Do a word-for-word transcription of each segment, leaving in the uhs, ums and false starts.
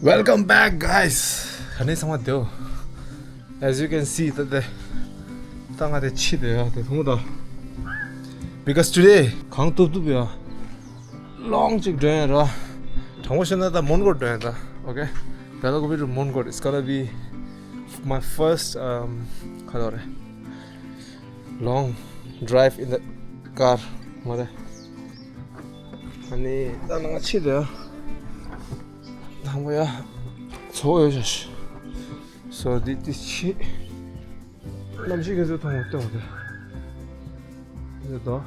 Welcome back, guys. ག་ནས་ཚང་མ་བདེའོ། As you can see, ད་དེ་ད་ང་དེ་ཕྱི་དེ་ཡ་དེ་མཐོང་ད། Because today གངས་རྡུབ་རྡུབ་ཡ། Long ཅིག་འགྲོ་ཡ་ར། དྲང་པོ་བཤད་ན་ད་མོན་གྷོ་འགྲོ་ཡ་ད། Okay, Belaguri to Mongkot, it's gonna be my first, um, ག་ལོ་རེད། Long drive in the car. མ་རེད། ཨ་ནི་ད་ནང་ཕྱི་དེ་ཡ། དང་པོ་ཡ། མཚོ་ཡོད་ཤག So this is ཕྱི། གནམ་གཤིས་ཁྱེད་ཚོས་མཐོང་བ་ལྟོས་དེ། འདི་དང་།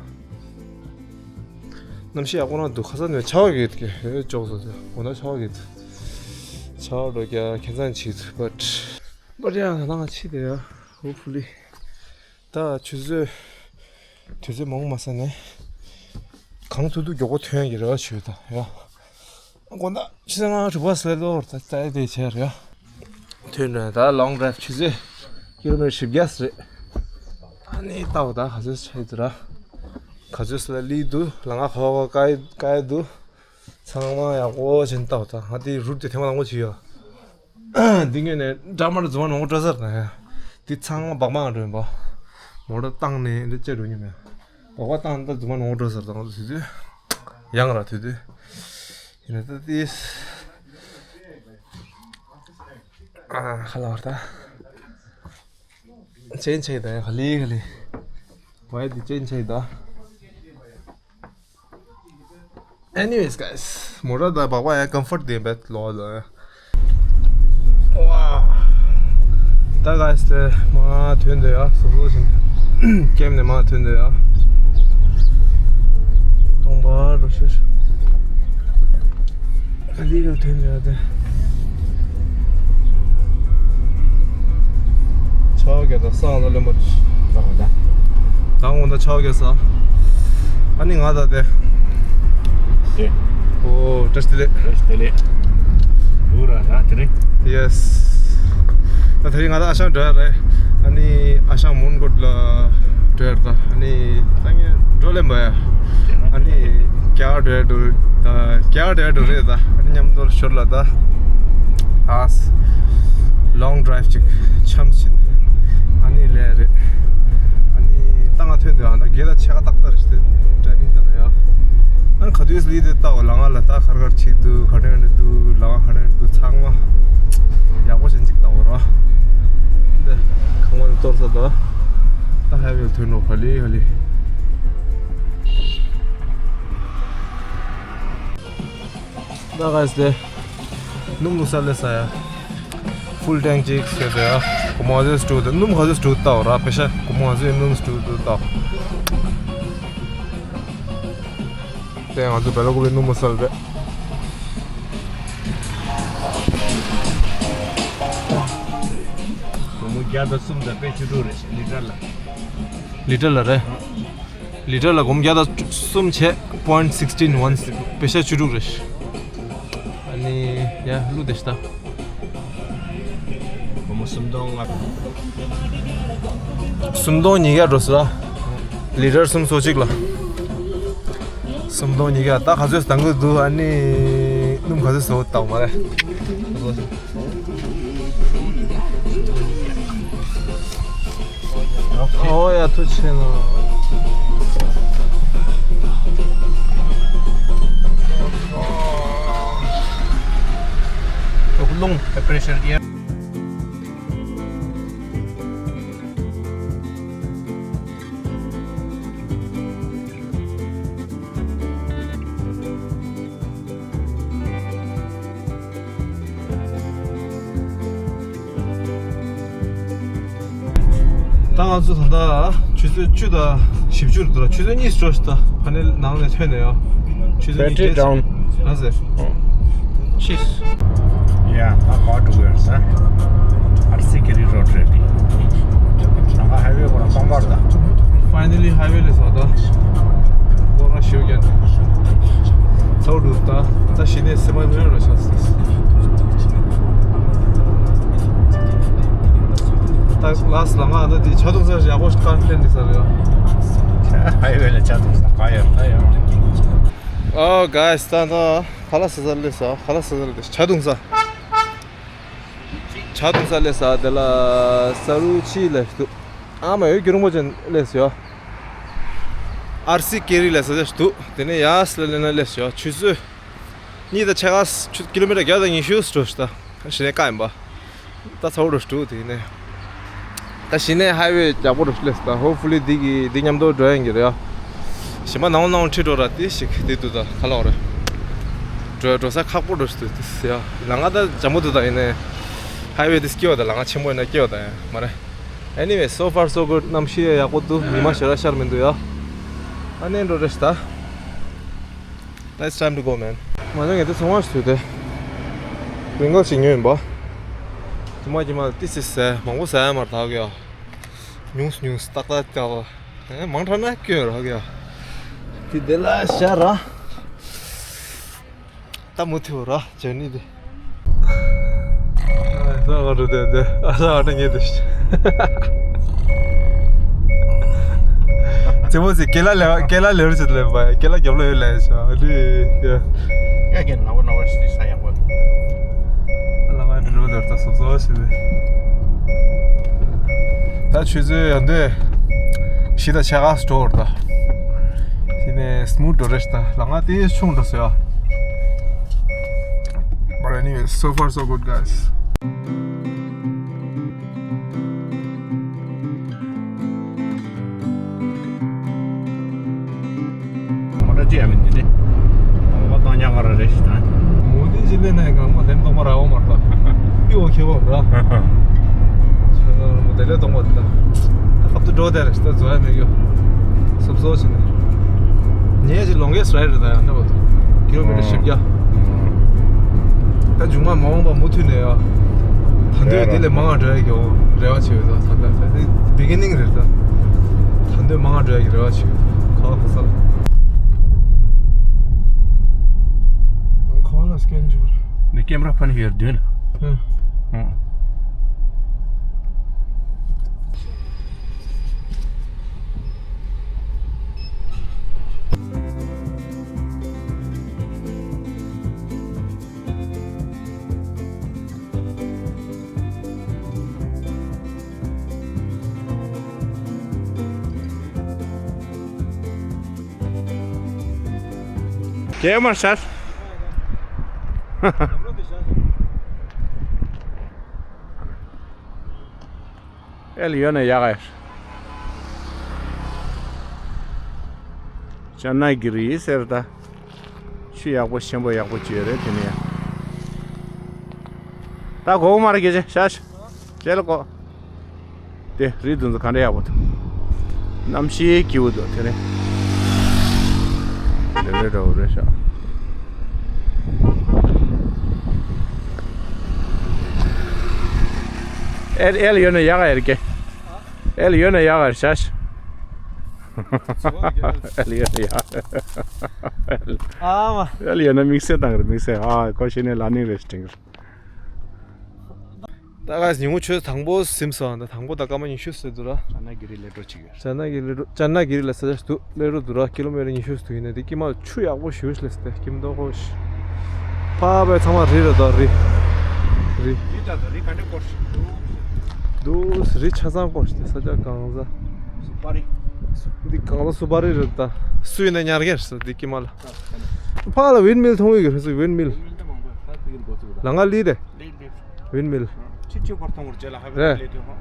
གནམ་གཤིས་ཡག་པོ་རང་འདུག་ཁ་སང་ནས་ཆར་པ་བརྒྱབ་ཀྱི་ཡོད་ཅོག་ཙེ་དེ། འོ་ན་ཆར་པ་བརྒྱབ། ཆར་པ་འགྲོ་རྒྱུ་ཁྱད་མཚར་ཅིག་འདུག But but yeah, ང་ལ་ང་ཕྱི་དེ་ཡ། Hopefully. ད་ཆུ་ཚོད་དུས་ཚོད་མང་པོ་མ་ཟ་ནས་གངས་ཐུག་ཐུག་མགྱོགས་པོ་ཐོན་གྱི་རེད་བ། ཆུ་ད་ཡ། དགོང་དག་ཆུ་ཚོད་ལྔ་དྲུག་པ་ཟེར་ལོ་ད་ད་དེ་བྱས་རེད་ཡ། ཐོན་རེད་ད། Long drive ཆུ་ཚོད་ཀི་ལོ་མི་ཊར་བཞི་བརྒྱ་ཟེར་རེད། ཨ་ནི་ལྟ་བ་ད་ག་ཚོད་ཆགས་ཡོད་ར། ག་ཚོད་ཟེར་ལ་ལི་འདུག་ལ་ང་ཁ་བ་ཀ་ཡི་ཀ་ཡི་འདུག་ཚང་མ་ཡག་པོ་བྱས་ནས་ལྟ་བ་ད། ང་དེ་རུབ་དེ་ཐེངས་མ་དང་པོ་བྱས་ཡོད། འདི་ངོས་ནས་འདྲ་མར་རྫུན་མ་མང་པོ་སྤྲོད་ས་དང་ཡ། འདི་ཚང་མ་སྦག་སྦག་འགྲོ་ཡིན་པ། མོ་ཊ་བཏང་ནས་འདི་བཅད་འགྲོ་མྱོང་མེད། སྦག་སྦག་བཏང་ནས་ད་རྫུན་མ་མང་པོ་སྤྲོད་ས་དང་དུས་དུས། ཡང་ར་དུས་དུས། ཡིན་ན་ད་ཏིས། ཨ་ཁ་ལ་བར་ད། ཅན་ཆེ་ད་ཡ་ཁ་ལི་ཁ་ལི། བའི་འདི་ཅན་ཆེ་ད། Anyways, guys, མོ་ཊ་དང་སྦག་སྦག་ཡ་ཀམ་ཕོར་ཊི་ལྡན་པའི་ལོ་ལོ་ཡ། ཝ། ད་guys དེ་མར་ཐོན་འདུག་ཡ། སོ་སོ་བཞིན་ཀེམ་ནས་མར་ཐོན་འདུག་ཡ། སྟོང་པ་རུ་ཤུ་ཤུ། ཨ་ལི་ག་ཐོན་འདུག་ཡ་དེ། ཆར་པ་བརྒྱབ་ད་སང་ལ་ལོན་པ། ད་འོང་ད་ཆར་པ་བརྒྱབ་ས། ཨ་ནི་ང་ད་དེ། དེ། ཨོ་བཀྲ་ཤིས་བདེ་ལེགས། བཀྲ་ཤིས་བདེ་ལེགས། འུ་ར་ར་དེ་རིང་། Yes. ད་དེ་རིང་ང་ད་ཨ་ཞང་འགྲོ་ཡ་རེད། ཨ་ནི་ཨ་ཞང་མོན་གྷོ་ལ་འགྲོ་ཡ་རེད་ད། ཨ་ནི་ད་ངས་འགྲོ་ལེན་པ་ཡ། ཨ་ནི་རྒྱ་གར་འགྲོ་ཡ་འགྲོ་རེད་ད། རྒྱ་གར་འགྲོ་ཡ་འགྲོ་རེད་ད། ཨ་ནི་མཉམ་དུ་ཞོར་ལ་ད། ཨ། Long drive ཅིག་འཆམ་ཕྱིན། ཨ་ནི་ལས་རེད། ཨ་ནི་ད་ང་ཐོན་དུས་ཨ་ན་དགེ་ལ་ཆེ་ཁ་ཏག་ཏག་རེད་དེ། ཌ་རའི་ཝིང་ད་ན་ཡ། ཨ་ནི་ག་དུས་ལི་དེ་ལྟ་བ་ལ་ང་ལ་ད་ཁར་ཁར་ཆིག་འདུག་ག་འདྲ་འདྲ་འདུག་ལ་ང་ག་འདྲ་འདུག་ཚང་མ་ཡག་པོ་ཞིག་ཅིག་ལྟ་བ་ར། འདི་ཁང་པ་ནི་གཏོར་ས་ད། ད་ཧའི་ཝེ་ལ་ཐོན་འགྲོ་ག་ལེ་ག་ལེ། ད་ག་ཟེ། སྣུམ་བླུགས་ས་ལས་ས་ཡ། ཕུལ་ཊེང་ཅིག་ཟེར་ཏེ་ཡ། སྒོར་མོ་ག་ཚོད་སྤྲོད་དེ། སྣུམ་ག་ཚོད་སྤྲོད་ལྟ་བ་ར། པེ་ཤ་སྒོར་མོ་ག་ཚོད་སྣུམ་སྤྲོད་དུ་ལྟ་བ། དེ་ང་ཚོ་བེ་ལ་ཀུ་པི་སྣུམ་བླུགས་ས་ལ་རེད། སྒོར་མོ་བརྒྱ་དང་གསུམ་དང་པེ་བཅུ་དྲུག་རེད། ལི་ཊར་ལ། ལི་ཊར་ལ་རེད། ལི་ཊར་ལ་སྒོར་མོ་བརྒྱ་དང་གསུམ་བྱས། point sixteen one། པེ་ཤ་བཅུ་དྲུག་རེད། ཨ་ནི་ཡ་བླུགས་དེ་ཤི་ད། སྒོར་མོ་སུམ་སྟོང་ལྔ། སུམ་སྟོང་ཉིས་བརྒྱ་འགྲོ་སོང་ལ། ལི་ཊར་སུམ་ཅུ་སོ་གཅིག་ལ། སུམ་སྟོང་ཉིས་བརྒྱ། ད་ག་ཚོད་འདང་གི་འདུག་ཨ་ནི་སྣུམ་ག་ཚོད་བཟོ་འདུག་མ་རེད། ཨོ་ཡ་ཐུགས་ཆེ་གནང་། རླུང་པེ་པེ་རེ་ཤར་ཡ། ད་ང་ཚོ་ད་ལྟ་ཆུ་ཚོད་བཅུ་དང་བཞི་བཅུ་རེད་འདུག་ཆུ་ཚོད་གཉིས་འགྲོ་ཤག་ད་ག་ནས་ནང་ནས་ཐོན་ནས་ཡོད། ཆུ་ཚོད་གཉིས། Battery down. ལ་ཟེར། ཤིས། ཡ། ད་ག་འགྲོ་གི་ཡོད་ས། ཨར་སི་ཀེ་རི་རོ་ཌི་རེད་དེ། ནང་ཧའི་ཝེ་ཁོ་རང་སྟོང་པར་ད། Finally highway ལ་སོང་ད། སྐོར་ར་ཞེ་པོ་བརྒྱབ་ནས། ཚ་བོ་འདུག་ད། ད་གཞི་ནས་སེམས་པ་སྨོན་ར་ཆགས་སོང་། ད་ལ་སི་ལ་ང་ད་དེ་ཇ་འཐུང་ས་ཞིག་ཡག་པོ་ཞིག་གང་ལེན་དེ་ས་རེད། ཧའི་ཝེ་ལ་ཇ་འཐུང་ས་ག་ཡོད་ད་ཡོད། Oh guys, ད་ད་ཁ་ལག་ཟ་ས་སླེབས་སོང་། ཁ་ལག་ཟ་ས་སླེབས། ཇ་འཐུང་ས། ཇ་འཐུང་ས་སླེབས་ས་དེ་ལ་ས་རུ་ཕྱི་ལ་འདུག་ཨ་མ་ཡོད་རྒྱུ་རིན་པོ་ཆེ་སླེབས་ཡོད། ཨར་སི་ཀེ་རི་ལ་ས་ཆ་འདུག་དེ་ནས་ཡར་སླེབས་ན་སླེབས་ཡོད། ཆུ་ཚོད་གཉིས་དང་ཕྱེད་ཀ། ཆུ་ཀི་ལོ་མི་ཊར་བརྒྱ་དང་ཉི་ཤུ་འགྲོ་ཤག་ད་གཞི་ནས་བཀག་ཡིན་པ། ད་ཚ་བོ་འགྲོ་འདུག་དེ་ནས་ད་གཞི་ནས་ཧའི་ཝེ་ཡག་པོ་འགྲོ་སླེབས་ད། ཧོབ་ཕུ་ལི་འདི་གི་འདི་མཉམ་དུ་འགྲོ་ཡ་ཡིན་གྱི་རེད་ཡ། གཞན་པ་ནང་ནང་ཁྲིད་འགྲོ་ར་དེ་ཞིག་དེ་འདུག་ད་ག་ལ་བ་རེད། འགྲོ་འགྲོ་ས་ཁག་པོ་འགྲོ་འདུག་དེ་ཡ། ལམ་ཁ་ད་འཇམ་པོ་འདུག་ད་ཡིན་ནས་ཧའི་ཝེ་དེ་སྐྱིད་པ་ད། ལམ་ཁ་ཆེན་པོ་ཡིན་ན་སྐྱིད་པ་ད་ཡ་མ་རེད། Anyway, so far so good. གནམ་གཤིས་ཡག་པོ་འདུག་ཉི་མ་ཞེ་དྲག་ཤར་མི་འདུག་ཡ། ཨ་ནི་འགྲོ་རེ་ཞིག་ད། Now it's time to go, man. མ་ནི་ངས་དེ་ཚང་མ་ཞིག་དུས་དེ། བིང་གལ་ཞིག་ཉོས་ཡིན་པ། དེ་མ་ཀྱི་མ་ཏི་སི་ཟས་མང་པོ་ཟ་ཡ་མར་དག་གི་ཡ། ཉུང་སུ་ཉུང་སུ་ཏག་ཏག་ཏག་ལ། ཨེ་མང་དྲགས་ན་སྐྱོན་རག་གི་ཡ། དེ་དེ་ལ་ཤ་ར། ད་མུ་མཐུད་ར་ཇར་ནི་དེ། ཨ་ས་ག་རུ་དེ་དེ་ཨ་ས་ག་ན་ཉེ་དེ། ཙེ་མོ་ཙེ་ཀེ་ལ་ལེ་ཀེ་ལ་ལེ་རུ་ཅི་ལེ་བ་ཀེ་ལ་རྒྱབ་ལ་ཡོད་ལེ་ཤ་རི་ཡ། ཡ་ཀེ་ན་བ་ན་བ་ཤི་ས་ཡ་བ། ལ་མ་འགྲོ་དར་ད་སོ་སོ་ཤི་དེ། ད་ཆུ་ཚོད་ཡང་དེ་བཞི་དང་ཕྱེད་ཀ་སུ་འགྲོ་བར་ད། དེ་ནས་སི་མུ་ཐི་འགྲོ་རེ་ཞིག་ད། ལམ་ཁ་དེ་ཆུང་འགྲོ་སོ་ཡ། But anyway, so far so good, guys. མོ་ཊ་ཅི་ཡང་མིན་འདི་ནི། མོ་ཊ་བཏང་ཉག་ག་ར་རེ་ཞིག་ད། མོ་དེ་ཅི་ལེ་ནས་གང་མ་ལེན་གཏོང་མ་ར་འོ་མ་ར་ད། ཡོ་ཁེ་བོ་ར། ཆ་ན་མོ་དེ་ལེ་གཏོང་བ་ད། ད་ཁབ་ཏུ་འགྲོ་དེ་རེ་ཞིག་ད་བཟོ་ཡ་མེད་གི། སོབ་སོབ་བྱས་ནས། ངས་ཅི་ལོང་གེ་སི་རའི་ཌི་རེད་ད་ཡང་འདྲ་བ་ད། ཀི་ལོ་མི་ཊར་བཞི་བརྒྱ། ད་མཇུག་མ་མ་འོངས་པ་མུ་མཐུད་ནས་ཡ། ད་འདོད་དེ་ལས་མང་བ་འགྲོ་ཡ་གི་རེ་བ་བྱེད་ཡོད་ད། ད་ད་ད་དེ་བི་གི་ནིང་རེད་ད། ད་འདོད་མང་བ་འགྲོ་ཡ་གི་རེ་བ་བྱེད་ཡོད་ད། ག་བ་ག་ས་ལ། ག་བ་ལ་སི་ཀེན་བྱེད་དགོས་རེད། ནི་ཀེམ་ར་ཕན་ཡོད་དོན། ཧུ། ཧུ། ཀེམ་ར་ཤར། ཨེལ་ཡོད་ན་ཡག་ག་ཡར། ཅན་ན་གི་རི་ཟེར་ད། ཆུ་ཡག་པོ་ཆེན་པོ་ཡག་པོ་ཅིག་ཡོད་རེད་དེ་ནས་ཡ། ད་གོ་མ་རེད་སྐད་ཆ་ཤ་ཤ། ཅེ་ལ་གོ། དེ་རི་དུ་ཚོ་ག་འདྲ་ཡག་པོ་འདུག་གནམ་གཤིས་སྐྱིད་པོ་འདུག་དེ་རེད། དེ་རེད་འདྲ་བོ་རེད་ཤག་ཨེལ་ཨེལ་ཡོད་ན་ཡག་ག་ཡར་གེ། ཨེལ་ཡོད་ན་ཡག་ག་ཡར་ཤ་ཤ། ཨེལ་ཡོད་ན་ཡག་ཨ་མ། ཨེལ་ཡོད་ན་དམིགས་བསལ་བཏང་རེད་དམིགས་བསལ། ཨ་ཁོ་ཤེས་ནས་ལ་ནིང་རེད་སྤྲིང་རེད། ད་ག་ཉིན་མོ་ཆུ་ཚོད་དང་པོ་ཟིན་སོང་། ད་དང་པོ་ད་སྐར་མ་ཉི་ཤུ་ཟིན་འདུག་ར། ཅན་ན་གི་རི་ལེ་ཊོ་ཅིག་ཡོད། ཅན་ན་གི་རི་ལེ་ཊོ། ཅན་ན་གི་རི་ལ་ས་ཆ་འདུག་ལེ་ཊོ་འདུག་ར། ཀི་ལོ་མི་ཊར་ཉི་ཤུ་འདུག་ཡིན་ན་དེ་ཀི་མ་ཆུ་ཡག་པོ་ཞེ་པོ་ཞིག་ལས་སི་ཏེ་ཀི་མ་མདོག་ཁོ་ཤི། ཕ་བས་ཚང་མ་རི་རེད་ད་རི། རི། རི་ད་ད་རི་ག་འདྲ་སྐོར་ཞིག་འདུག་འདུག་རི་ཆ་ཚང་སྐོར་ཞིག་སྟེ་ས་ཆ་གང་ཟ། སུ་པ་རི། འདི་གང་ལ་སུ་པ་རི་རེད་ད། སུ་ཡིན་ན་ཉར་གེ་རེད་ས་འདི་ཀི་མ་ལ། ཕ་ལ་ཝིན་མིལ་མཐོང་གི་རེད་ས་ཝིན་མིལ། ལ་ང་ལི་རེད། ལི་ལི། ཝིན་མིལ། ཕྱི་ཕྱི་བར་ཐོང་བར་བྱས་ལ་ཧ་རེད། པའི་ལས་དོན་ཧོ།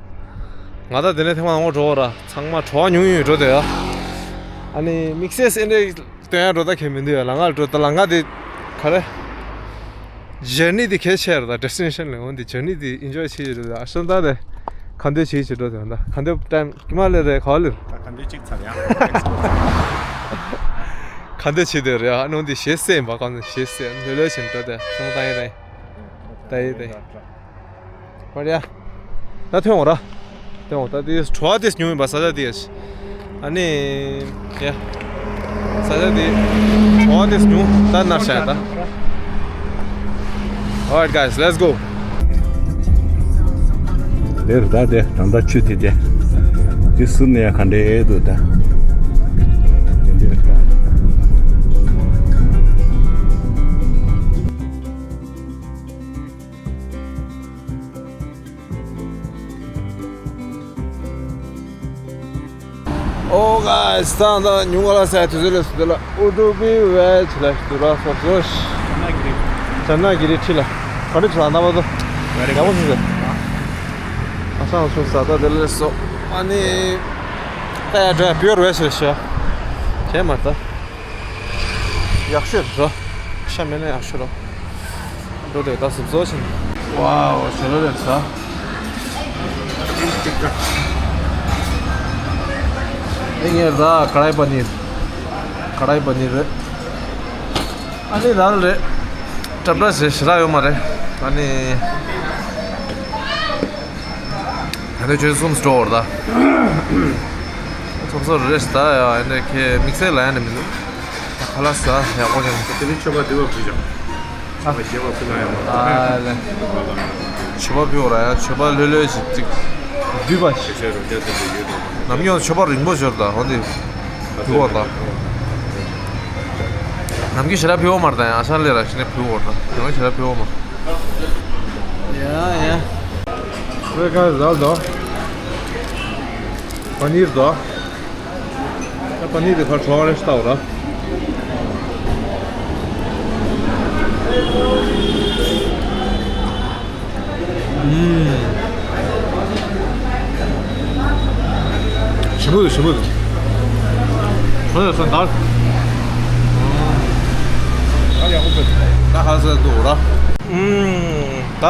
ང་ད་དེ་ནས་ཐེངས་མ་ངོ་འགྲོ་བ་ར་ཚང་མ་བྲོ་བ་ཉུང་ཉུང་འགྲོ་དེ་ཡ། ཨ་ནི་དམིགས་བསལ་སེ་འདྲ་སྟོན་ཡ་འགྲོ་ད་ཁེ་མི་འདུག་ཡ། ལ་ང་འགྲོ་ད་ལ་ང་དེ་ག་རེ། ཇར་ནི་དེ་གལ་ཆེ་ར་ད་ཌེ་སི་ཊི་ནེ་ཤན་ལ་འོན་དེ་ཇར་ནི་དེ་ཨིན་ཇོའི་བྱེད་ཀྱི་འགྲོ་ད། ཨ་ཤ་ད་དེ་ཁ་འདོད་བྱེད་ཀྱི་འགྲོ་དེ་ད་ཁ་འདོད་ཊའིམ་ཀི་མ་ལེ་རེ་ག་བ་ལེ། ད་ག་འདོད་གཅིག་ཚར་ཡ། ཁ་འདོད་བྱེད་དེ་རེད་ཨ་ནི་འོན་དེ་ཞེ་སེ་ཡིན་པ་གང་ནས་ཞེ་སེ་ལོས་ལོས་བྱེད་འགྲོ་དེ་སོང་ད་ཡིན་རེད། ད་ཡིན་རེད། ཧོ་རེ། ད་ཐོན་འོང་ར། ཐོན་འོང་ད་དེ་བྲོ་བ་དེ་ཉུང་ཡིན་པ་ས་ཆ་དེ་ཡ། ཨ་ནི། ཡ། ས་ཆ་དེ་བྲོ་བ་དེ་ཉུང་ད་ནར་ཤ་ད། Alright guys, let's go. དེར་ད་དེ་ད་ད་ཆུ་དེ་དེ། དེ་ཟུར་ནས་ཡ་ག་འདྲའི་འདུག་ད། དེ་འདྲ་ད། Oh guys, ད་ད་ཉུང་ག་ལ་སའི་དུས་ཚོད་ལས་སུ་དེ་ལ་ཨུ་ཏུ་པི་ཝེ་ཆི་ལ་དུ་ར་སོ་སོ་ཤ། ཇ་ན་གི་རི་ཁྲི་ལ་ག་རེ་ཆ་ན་བ་དོ། ཡག་པོ་ཞིག་ཟེར། ཨ་སང་ཆུང་ས་ད་དེ་ལས་སོ། ཨ་ནི་ད་ཡ་འགྲོ་ཡ་པིའོར་ཝེ་ཆི་ལ་ཤ། ཇེ་མར་ད། ཡག་ཤོས་རོ། ཤ་མེད་ན་ཡག་ཤོས་རོ། འགྲོ་དེ་ད་སུབ་བཟོ་ཕྱིན། ཝའོ་ཞེ་ལོ་རེད་ས། ཨེ་ངས་ད་ཀ་རའི་པ་ནིར། ཀ་རའི་པ་ནིར་རེད། ཨ་ནི་རལ་རེད། ཏྲབ་ཏྲ་ཞེ་ཞེ་དྲག་ཡོད་མ་རེད། ཨ་ནི། ད་ལྟ་ཆུ་ཚོད་གསུམ་འགྲོ་བར་ད། ཚོགས་གཙོ་རེ་རེ་ཞིག་ད་ཡ་ཨེ་འདྲ་ཁྱེད་དམིགས་བསལ་ལ་ཡ་ནི་མི་འདུག་ཁ་ལག་ཟ་ཡག་པོ་ཅན། དེ་རིང་མཆོད་པ་འདི་བ་ཕུལ་ཅང་། ཨ། མཆོད་པ་ཕུལ་ན་ཡང་མ། ཨ་ལེ། མཆོད་པ་ཕུལ་བ་ར་ཡ་མཆོད་པ་ལྷོད་ལྷོད་ཞིག་ཅིག་འདུས་པ་ཞིག་ནམ་རྒྱུན་མཆོད་པ་རིང་པོ་ཞོར་ད་འོ་འདི་ཕུལ་བ་ད། ནམ་རྒྱུན་ཞེ་དྲག་ཕུལ་བ་མ་རེད་ད་ཡང་ཨ་ཤང་ལས་ར་ཞིག་ནས་ཕུལ་བ་རེད་ད་ནམ་རྒྱུན་ཞེ་དྲག་ཕུལ་བ་མ། ཡ་ཡ། ཁོས་ཁ་ཟ་དོ། པ་ནིར་དོ། ད་པ་ནིར་དེ་ཕར་བྲོ་བ་རེ་ཞིག་ལྟ་བ་ར། ཞིམ་པོ་འདུག་ཞིམ་པོ་འདུག་ཁོ་ཡོད་སོང་ད། ད་ཡག་པོ་འདུག་ད་ཧ་ཟེར་འདུག་ར། ད།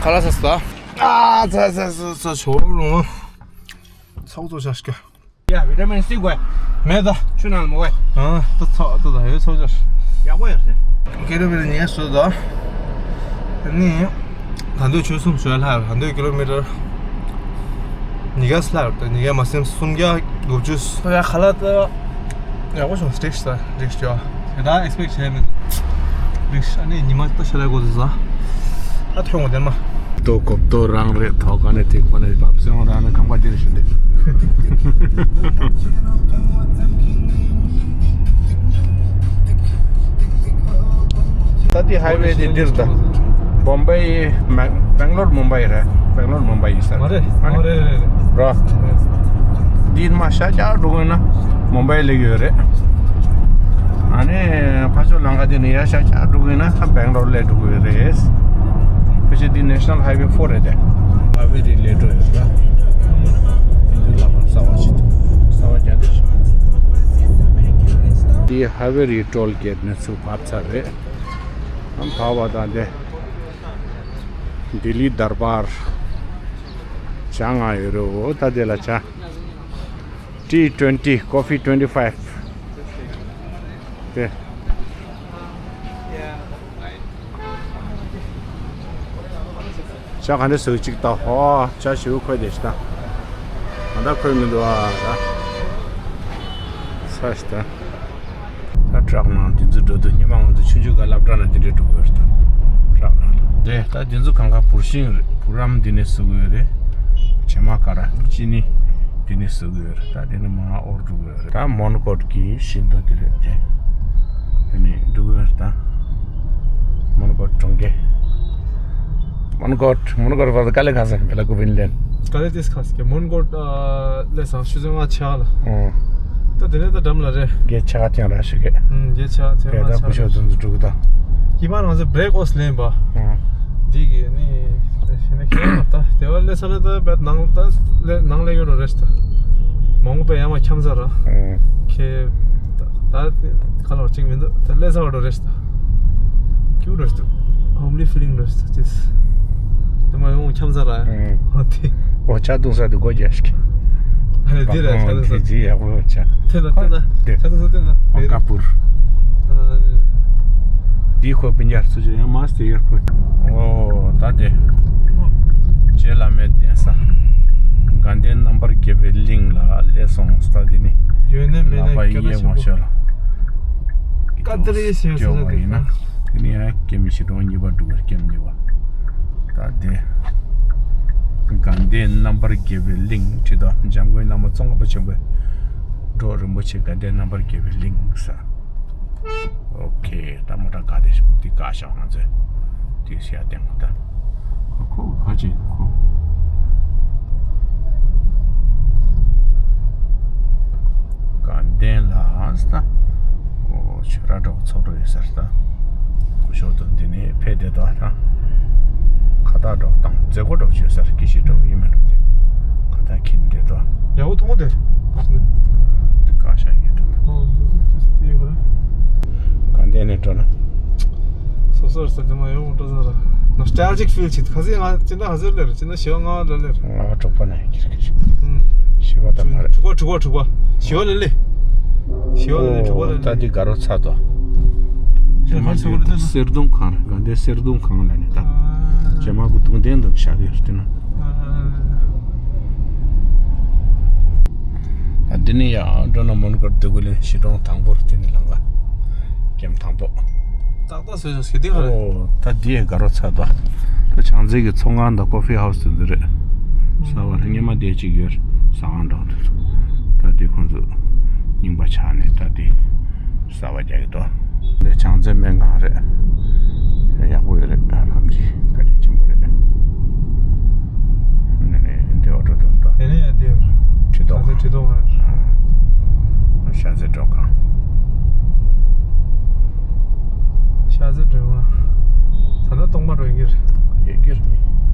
ཁ་ལག་ཟ་ཟ། ཨ་ཚ་ཚ་ཚ་ཚ་ཞོར་རུང་། ཚོགས་གཙོ་ཤ་སྐྱ། ཡ་བི་ཏ་མིན་སི་དགོས། མེད་ད། ཆུ་ནང་མོ་བས། ཨ་ད་ཚོགས་ད་ད་ཡོད་ཚོགས་ཅོ། ཡག་པོ་ཡོད་རེད། ཀི་ལོ་མི་ཊར་ཉེར་གསུམ་ད། ནི། ད་འདོད་ཆོལ་གསུམ་ཞོལ་ལྷ་ད་འདོད་ཀི་ལོ་མི་ཊར། ཉི་ག་སླར་ད་ཉི་ག་མ་སེམས་སུམ་བརྒྱ་དགུ་བཅུ། ཡ་ཁ་ལག་ད། ཡག་པོ་བྱུང་སྟེགས་ད་རིགས་ཅོ། ད་ཨེག་སི་པེག་བྱས་མེད། རིགས་ཨ་ནི་ཉི་མ་ད་ཤ་ལ་གོ་ཟ། ཨ་ཐོང་བ་དེ་མ། ཏོ་གོབ་ཏོ་རང་རེད་ཐོག་ཁ་ནས་ཐིག་པ་ནས་བབས་སེང་རང་ནས་ཁང་པ་དེར་ཞུ་འདི། ད་དེ་ཧའི་ཝེ་དེ་འདིར་ད། བོམ་བེ་མེ་བེང་ལོར་མུམ་བེ་རེད། བེང་ལོར་མུམ་བེ་ཡིན་ས་རེད། མ་རེད། མ་རེད་རེད་རེད། རོ། འདིར་མ་ཤ་ཆ་འགྲོ་དགོས་ན་མུམ་བེ་སླེབས་ཡོད་རེད། ཨ་ནི་ཕ་ཆོ་ལང་ཀ་དེ་ནས་ཡར་ཤ་ཆ་འགྲོ་དགོས་ན་ད་བེང་ལོར་སླེབས་འགྲོ་དགོས་རེད། ཕལ་ཆེར་འདི་ནེ་ཤ་ནལ་ཧའི་ཝེ་ཕོར་རེད་དེ། ཧའི་ཝེ་རེད་སླེབས་འགྲོ་ཡོད་ར། འདི་ལ་ཕར་གསར་པ་ཞིག་འདུག་གསར་པ་རྒྱག་འདུག་འདི་ཧའི་ཝེ་རེད་ཊོལ་གེ་ཊི་ནས་ཚུར་བབས་ཚར་རེད། ཨ་བབས་པ་དང་དེ། ལྡི་ལི་དར་བར། བྱ་ང་ཡོད་རེད་འོ་ད་དེ་ལ་བྱ། Tea twenty, coffee twenty five. དེ། ཇ་ག་འདྲ་བཟོས་ཅིག་ལྟ། ཧོ། ཇ་ཞེ་པོ་ཁོལ་བསྡད་ཤག་ད། ང་ད་ཁོལ་མི་འདུག་ཨ་ད། ཚ་ཤག་ད། ད་ཊག་ནང་དེ་ཚོ་འགྲོ་དུས་ཉི་མ་ང་ཚོ་ཆུང་ཆུང་སྒང་སློབ་གྲྭ་ནང་དེ་འདྲས་འགྲོ་གི་ཡོད་རེད་ད། ཊག་ནང་། རེད་ད། དེ་ཚོ་གང་ག་བུར་ཤིང་རེད། བུ་རམ་འདི་ནས་བཟོ་གི་ཡོད་རེད། བྱེ་མ་ཀ་ར་ཅི་ནི་འདི་ནས་བཟོ་གི་ཡོད་རེད་ད། དེ་ནས་མར་འོར་འགྲོ་གི་ཡོད་རེད་ད། མོན་གྷོ་གི་ཤིང་སྡོང་དེ་རེད་དེ། དེ་ནས་འགྲོ་གི་ཡོད་རེད་ད། མོན་གྷོ་གྲོང་ཁྱེར། མོན་གྷོ། མོན་གྷོ་བར་དཀའ་ལས་ཁག་ས་མེད་ལ་གོ་བིན་ལན། དཀའ་ལས་ཏིས་ཁག་སྐྱེ་མོན་གྷོ་ལས་སང་ཆུ་ཚོད་ལྔ་ཆག་ལ། ཨོ། ད་དེ་ནས་ད་འགྲམ་ལ་རེད། གེ་ཆ་ག་ཐེངས་ར་ཞིག་གེ། ཨུམ་གེ་ཆ་ཐེངས་ར་ཆག་ད་ལ། ཀུ་ཤོ་ཚོན་ཚོ་འགྲོ་གི་ད། ཡིན་པ་ང་ཚོ་བྷི་རེག་ཨོས་ལེན་པ། ཨོ། འདི་གི་ནི་ཞེ་ན་ཁྱེད་རང་ད་དེ་བ་ལས་ས་ལ་ད་བད་ནང་ད་ལས་ནང་ལས་ཡོད་རོ་རེད་ད། མང་པོ་པས་ཡང་མ་འཁྱམ་ས་ར། ཨོ། ཁྱེད་ད་ད་ག་ལ་བ་ཅིག་མི་འདུག་ད་ལས་ས་བ་རོ་རེད་ད། ཀྱུ་རེད་འདུག་ཧོམ་ལི་ཕི་ལིང་རེད་འདུག་ཅིས། དེ་མ་ཡོང་འཁྱམ་ས་ར། ཨོ་དེ། ཨོ་ཇ་བཏུང་ས་དེ་སྒོ་རྒྱག་ཤིག་ཨ་ལེ་དེ་ར་ཇ་བཏུང་ས། ཁྱེད་ཀྱིས་ཡག་པོ་ཇ། དེ་ན་དེ་ན་དེ། ཇ་བཏུང་ས་དེ་ན། ཨང་ཀ་པུར། ཨ། དེ་ཁོ་པིན་ཡར་ཚུར་ཇ་ཡང་མ་སྟེ་ཡར་ཁོ། ཨོ་ད་དེ། རྗེ་བླ་མའི་གདན་ས། དགའ་ལྡན་རྣམ་པར་རྒྱལ་བའི་གླིང་ལ་སླེབས་སོང་ས། ད་དེ་ནི། ཡོད་ནི་མེད་ནི་ལག་པ་སྐད་གྲགས་ཆེན་པོ། ཀ་ཏི་རི་ཞེས་ཟེར་ས་དེ་ཡིན་ན། ན། དེ་ནི་ཡང་སྐྱེ་མི་ཤི་གྲོང་གཉིས་པ་འགྲོ་བའི་སྐྱེ་མི་གཉིས་པ། ད་དེ། དགའ་ལྡན་རྣམ་པར་རྒྱལ་བའི་གླིང་ཁྲི་ཐོག་འཇམ་མགོན་བླ་མ་ཙོང་ཁ་པ་ཆེན་པོའི་འབྲོག་རིན་པོ་ཆེ་དགའ་ལྡན་རྣམ་པར་རྒྱལ་བའི་གླིང་ས། ཨོ་ཁེ། ད་མོ་ཊ་ག་དེ་ཞིག་འདི་ག་ཤག་ང་ཚོས་དེ་ཤ་སྟེང་ད། ཁོ་ག་ཅི་ཁོ། དགའ་ལྡན་ལ་ས་ད་ཁོ་ཆོས་ར་འགྲོ་ཚོགས་འགྲོ་ཡོད་ས་རེད་ད། སྐུ་ཞབས་དང་འདི་ནས་ཕེབས་བསྡད་དོ་ད། ཁ་བཏགས་འགྲོ་དང་མཛད་སྒོ་འགྲོ་བྱོས་ས་རེད། སྐྱིད་ཤོས་འགྲོ་ཡིན་མིན་འགྲོ་དེ། ཁ་བཏགས་ཁྱེར་བསྡད་དོ། ཡག་པོ་མཐོང་གོ་དེ། འདི་བཀའ་ཤག་ཡོད་དོ། ཨོ་དེ་ཡོད་རེད། དགའ་ལྡན་ནས་འགྲོ་ན། སོ་སོར་ས་དེ་མ་ཡོང་འགྲོ་ས་ར། Nostalgic feel ཅིག་ཁ་སང་ང་སྤྱི་ཟླ་ག་ཚོད་སླེབས་རེད། སྤྱི་ཟླ་བཞི་པ་ལྔ་པ་ལ་སླེབས་རེད། ལྔ་པ་དྲུག་པ་ན་ཡིན་གྱི་རེད། ཨུམ། བཞི་པ་དང་མ་རེད། དྲུག་པ་དྲུག་པ་དྲུག་པ། བཞི་པ་ལ་སླེབས། བཞི་པ་ལ་སླེབས། དྲུག་པ་ལ་ད་སླེབས། འདི་དགའ་རོགས་ཚར་དོ། རྗེས་མ་ཚོ་གསེར་གདུང་ཁང་རེད། དགའ་ལྡན་གསེར་གདུང་ཁང་ལ་ནི་ད། ཨ། རྗེས་མ་གུ་དུང་ལྡན་དུ་བཞག་གི་རེད་དེ་ན། ཨ། ད་འདི་ནི་ཡང་འགྲོ་ན་མོན་གྷོར་སྡོད་དགོས་ལན་གཞིས་གྲོང་དང་པོར་དེ་ནི་ལང་ག་ཀེམ་དང་པོ། ཏག་ཏག་བཟོས་ཤག་ཟེར་དེ་ག་རེད། ཨོ་ད་འདི་ཡི་དགའ་རོགས་ཚར་དོ། ད་བྱང་རྩེ་གི་ཚོང་ཁང་དང་ཀོ་ཧྥི་ཧའུ་སི་དེ་ཚོ་རེད། གསར་པ་ལ་སྔོན་མ་བསྡད་ཅིག་ཡོད་ཟ་ཁང་འདྲ་དེ་ཚོ། ད་དེ་ཁོང་ཚོ་རྙིང་པ་ཆགས་ནས་ད་དེ། གསར་པ་རྒྱག་གི་འདུག་འདི་བྱང་རྩེ་སྨན་ཁང་རེད། ཡག་པོ་ཡོད་རེད། ལམ་གྱི་བཀའ་དྲིན་ཆེན་པོ་རེད། ནས་ནས་འདི་འོག་འགྲོ་དུ་འདུག་དེ་ནས་ཡང་འདི་ཁྲི་ཐོག་བྱང་རྩེ་ཁྲི་ཐོག་ཁང་། ཤར་རྩེ་སྤྲོ་ཁང་། ཤར་རྩེ་སྤྲོ་ཁང་། ད་ལྟ་སྟོང་པ་འགྲོ་ཡིན་གྱི་རེད། ཡོད་ཀྱི་རེད།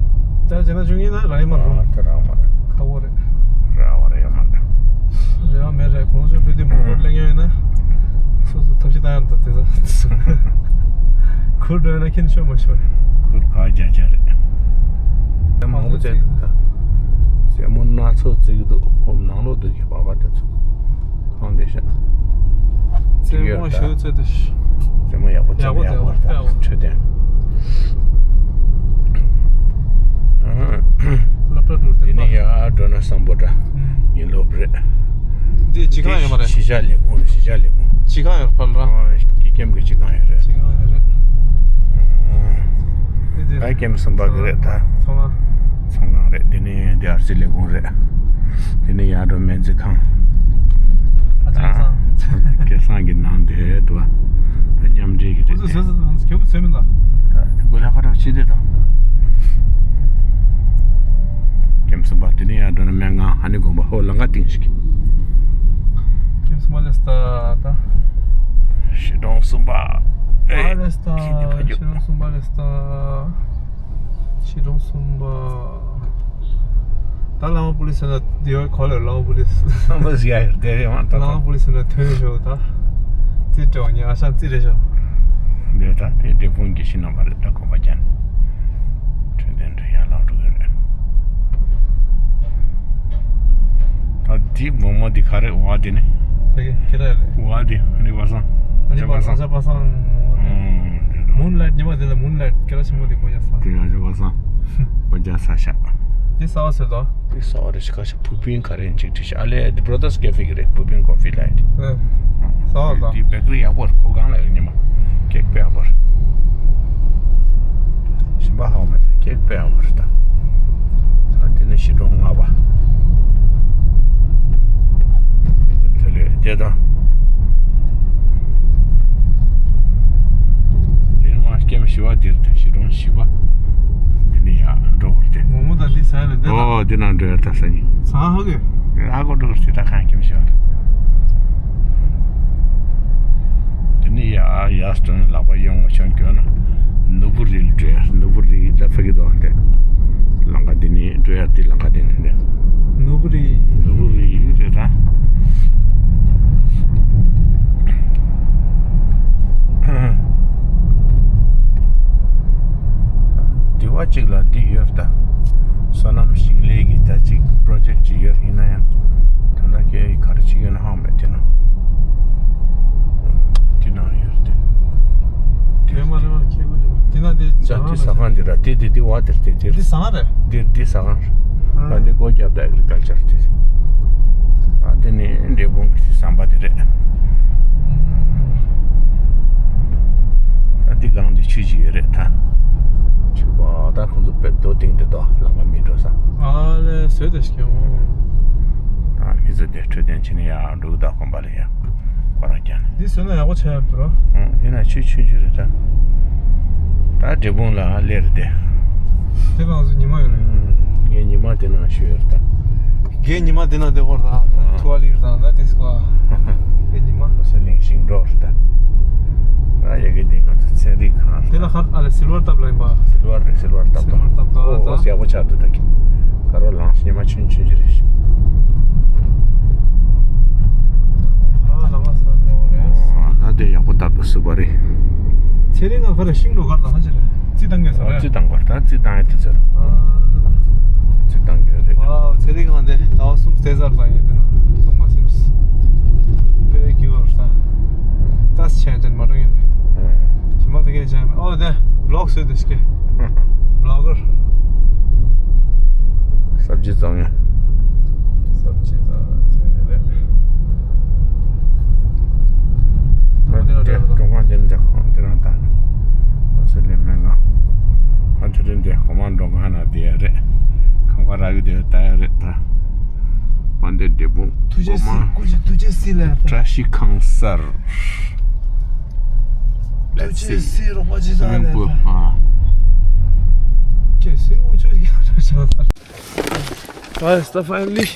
ད་བྱས་ན་བཅུ་གཉིས་ན་རག་ཡོད་མ་རེད། ཨ་ད་རག་མ་རེད། ཁག་པོ་རེད། རག་པ་རེད་ཡོད་མ་རེད། རེད་བ་མེད་རེད། གོང་ས་མཆོག་ཕེབས་དུས་མང་པོ་གླེང་ཡོད་ན། སོ་སོ་ཐབས་ཤེས་བཏང་ཡག་འདུག་དེ་ཚོ། ཁུར་འགྲོ་ཡོད་ན་ཁྱེད་ཤོད་མ་ཤོད། ཁུར་ག་རྒྱ་རྒྱ་རེད། དེ་མང་པོ་བཙལ་འདུག་ད། རྩེད་མོ་སྣ་ཚོགས་རྩེ་གི་འདུག་ཧོབ་ནང་ལོགས་འདུག་གི་བ་བ་དེ་ཚོ། གང་བསྡད་ཤག་རྩེད་མོ་ཞེ་པོ་རྩེ་འདུག་རྩེད་མོ་ཡག་པོ་རྩེ་ན་ཡག་པོ་རེད། ཡག་པོ་འཕྲོད་བསྟེན། སློབ་གྲྭ་དྲུག་དེ་ནི་ཡར་འགྲོ་ན་སམ་བྷོ་ཊ་ཡིན་ལོབ་རེད། འདི་སྤྱི་ཁང་ཡོད་མ་རེད། གཞིས་ཆགས་ལས་ཁུངས། གཞིས་ཆགས་ལས་ཁུངས། སྤྱི་ཁང་ཡོད་ཕར་ལ། ཨ་ཀེམ་གྱི་སྤྱི་ཁང་ཡོད་རེད། སྤྱི་ཁང་ཡོད་རེད། ཨ་ཀེམ་གསུམ་པ་གི་རེད་ད། ཚོང་ཁང་། ཚོང་ཁང་རེད། འདི་ནི་འདི་ཨར་སི་ལས་ཁུངས་རེད། འདི་ནི་ཡར་འགྲོ་སྨན་རྩིས་ཁང་། ཨ་ཙི་ཨ། སྐལ་བཟང་གི་ནང་དེ་འདུག་ད་མཉམ་འབྲེལ་གྱི་རེད་དེ། ཁོ་ཚོ་ཟས་ཟ་དང་ཁྱོད་ཚོས་མིན་ད། ད་དགོས་ལ་ཁ་གྲག་ཕྱི་དེ་དང་། ཀེམ་གསུམ་པ་དེ་ནི་ཡར་འགྲོ་ན་སྨན་ཁང་། ཨ་ནི་དགོན་པ། ཧོ་ལང་ཀ་སྟེང་ཞིག་ཀེམ་གསུམ་པ་ལས་ད་ད། གཞིས་གྲོང་གསུམ་པ། ཨ་ལས་ད། ཁྱི་འདི་ཕ་རྒྱུ། གཞིས་གྲོང་གསུམ་པ་ལས་ད། གཞིས་གྲོང་གསུམ་པ། ད་བླ་མ་པུ་ལི་ཟེར་ན་འདི་བའི་གོ་ལ་བླ་མ་པུ་ལི། བླ་མ་པུ་ལི་ཟེར་ན་དེ་རེད་མ་ད། བླ་མ་པུ་ལི་ཟེར་ན་ཐོན་ཤོག་ད། རྩིས་སྤྲད་པ་ཉེ་ཨ་ཤང་རྩིས་རེད་ཤོག་འདི་ད་དེ་འབྲས་སྤུངས་ཀྱི་ཤིང་ནགས་པ་རེད། ད་གོམ་པ་རྒྱག་ནས་འཕྲོད་བསྟེན་འགྲོ་ཡར་ལངས་འགྲོ་གི་རེད། ད་འདི་མོག་མོག་འདི་ག་རེ་བ་འདི་ནི། ཁྱེད་རང་རེད། བ་འདི་ཨ་ནི་པ་སངས། ཨ་ནི་པ་སངས། ཨ་ཅག་པ་སངས། ཨོ་འདི་རེད། མུན་ལའིཊ་ཉི་མ་འདི་ལ་མུན་ལའིཊ་སྐད་གྲགས་ཆེན་པོ་འདི་གོ་ཡ་ས། འདི་ཨ་ཅག་པ་སངས་གོ་རྒྱ་ས་ཤག་འདི་གསར་པ་ཟེར་དོ། འདི་གསར་པ་རེད་ཤག་ཁ་ཤས་བུ་བིན་ག་རེ་ཡིན་ཅིག་བྲིས་ཤག་ཨ་ལས་འདི་Brothers Cafe གི་རེད། བུ་བིན་Coffee Light། ཨེ། གསར་པ་དང་། འདི་བེ་ཀ་རི་ཡག་པོ་རེད། ཁོ་གང་ལ་ཡོད་ཉི་མ་ཀེག་དཔེ་ཡག་པོ་རེད། གཞན་པ་ཧ་གོ་མེད། ཀེག་དཔེ་ཡག་པོ་རེད་ད། ད་དེ་ནི་གཞིས་གྲོང་ལྔ་པ། དེ་ལས་དེ་དང་། དེ་མ་ཀེམ་བཞི་པ་འདིར་དེ་གཞིས་གྲོང་བཞི་པ། འདི་ནི་ཡར་འགྲོ་དགོས་ཏེ། མོག་མོག་དང་འདི་ཟ་ཡ་རེད་འདི་དང་། ཨོ་འདི་ནང་འགྲོ་ཡ་ད་ས་ཉིན། ཚང་ཧ་གི། ཧ་གོ་འགྲོ་ཟེར་ད་ཁང་ཁྱིམ་ཞིག་རེད། འདི་ནི་ཡ་ཡ་སྟོན་ལག་པ་ཡོང་བ་ཆོན་གྱོན་ན། ནུ་བུ་རིལ་འགྲོ་ཡ། ནུ་བུ་རིལ་ད་ཕ་གི་དོ་དེ། ལང་ཀ་འདི་ནི་འགྲོ་ཡ་འདི་ལང་ཀ་འདི་ནི་འདི། ནུ་བུ་རི། ནུ་བུ་རི་རེད་ད། དེ་བ་གཅིག་ལ་འདི་ཡོད་ད། སོ་ནམ་ཞིང་ལས་ཀྱི་ད་ཅིག་པྲོ་ཇེག་ཅིག་ཡོད་ཡིན་ན་ཡང་། ད་ལྟ་སྐད་ག་རེ་བྱེད་ཀྱི་ཡོད་ན་ཧ་མེད་དེ་ན། དེ་ནང་ཡོད་དེ། རེད་མ་རེད་མ་ཁྱེད་དགོས་ཀྱང་། དེ་ན་དེ་ཇ་ཟ་ཁང་དེ་ཟ་ཁང་དེ་ར་དེ་དེ་དེ་བ་དེར་དེ་དེ། འདི་ཟ་ཁང་རེད། འདི་འདི་ཟ་ཁང་རེད། ཨ་འདི་སྒོ་རྒྱབ་ད་ཨེག་རི་ཀལ་ཅར་དེ། ཨ་དེ་ནི་འབྲས་སྤུངས་ཀྱི་ཟམ་པ་དེ་རེད། ཨ་འདི་སྒང་དེ་ཆུ་ཅིག་ཡོད་རེད་ད། ཆུ་བ་ད་ཁོང་ཚོ་དཔེ་རྡོ་བཏིང་དེ་དོ་ལམ་ཁ་མི་འགྲོ་ས། ཨ་ལེ་བཟོས་དེ་ཞིག་ཡོང་། ད་མི་ཚོ་དེ་འཕྲོད་བསྟེན་བྱེད་ནི་ཡ་འབྲུག་ད་དགོན་པ་ལ་ཡ། ཁོ་རང་ཀྱང་། འདི་བཟོས་ན་ཡག་པོ་ཆགས་ཡོད་འདུག་རོ། ཨང་། འདི་ན་ཆུ་ཆུང་ཆུང་རེད་ད། ད་འབྲས་སྤུངས་ལ་སླེབས་རེད་དེ། དེ་ལ་ང་ཚོ་ཉི་མ་ཡོད་རེད། ཨང་། ངའི་ཉི་མ་དེ་ནང་ཞུ་ཡོད་རེད་ད། རྒན་ཉི་མ་དེ་ན་དེ་བོར་དང་ཐུ་བ་ལིར་དང་ན་དེ་སྐོ། རྒན་ཉི་མ། ས་གླིང་ཞིང་འབྲོག་རེད་ད། ཨ་ཡ་གི་དེ་ང་ཚོ་ཚན་རིག་ཁང་རེད། དེ་ལ་ཁར་ཨ་ལེ་སིལ་བར་ཏབ་ལ་ཡིན་པ། སིལ་བར་རེད། སིལ་བར་ཏབ་ལ། སིལ་བར་ཏབ་ལ། ཨོ་ཨོ་ཡག་པོ་ཆགས་འདུག་ད་གི། དཀར་པོ་ལངས་ཉི་མ་ཆུན་ཆུན་ཅི་རེད། ཨ་ལ་མ་ས་ལེ་བོ་རེད། ཨོ་ད་དེ་ཡག་པོ་ཏབ་ཏུ་སིལ་བར་རེད། ཚེ་རིང་ང་ཁར་ཤིང་ལོ་གར་དང་ཧ་ཅི་རེད། རྩི་བཏང་གི་ཟེར་རེད། རྩི་བཏང་བར་ད་རྩི་བཏང་ཡ་དེ་ཟེར། རྩི་བཏང་གི་རེད། ཨ་ཚེ་རིང་ང་དེ་ཟླ་བ་གསུམ་ཚེ་ཟར་དང་ཡོད་དེ་ན་གསུམ་མ་སེམས། དཔེ་ཀྱི་བར་ས། ཏས་ཆེན་ཅན་མ་རུང་ཡོད། ཞི་མ་ཚེ་གེ་ཅན་ཨོ་དེ་བློག་སོད་དེ་ཤི་གེ། བློག་གར། སབ་ཇི་བཙོང་ཡ། སབ་ཇི་བཙོང་ཡ་རེད། ཨ་དེ་ཀྲུང་ཧྭ་འདི་འདྲ་ཁོང་དེ་རང་ད་ནི་ཨོ་སི་ལེ་མེ་ང་ཨ་ཐུ་རིན་དེ་གོ་མ་འགྲོ་ག་ན་དེ་ཡ་རེད། ཁང་པ་རག་གི་དེ་ད་ཡ་རེད་ད། པ་འདི་འབྲས་སྤུངས། ཐུགས་རྗེ་གསེར། སྐུ་མཁྱེན་ཐུགས་རྗེ་གསེར་ལ། བཀྲ་ཤིས་ཁང་གསར། Let's see. ཐུགས་རྗེ་གསེར་རོགས་པ་ཇི་ལྟར་ལས། Swimming pool. ཨ། ཁྱེད་སེམས་མུ་ཆོས་ཀྱི་ཧ་ཧ་ཧ། Guys, the finally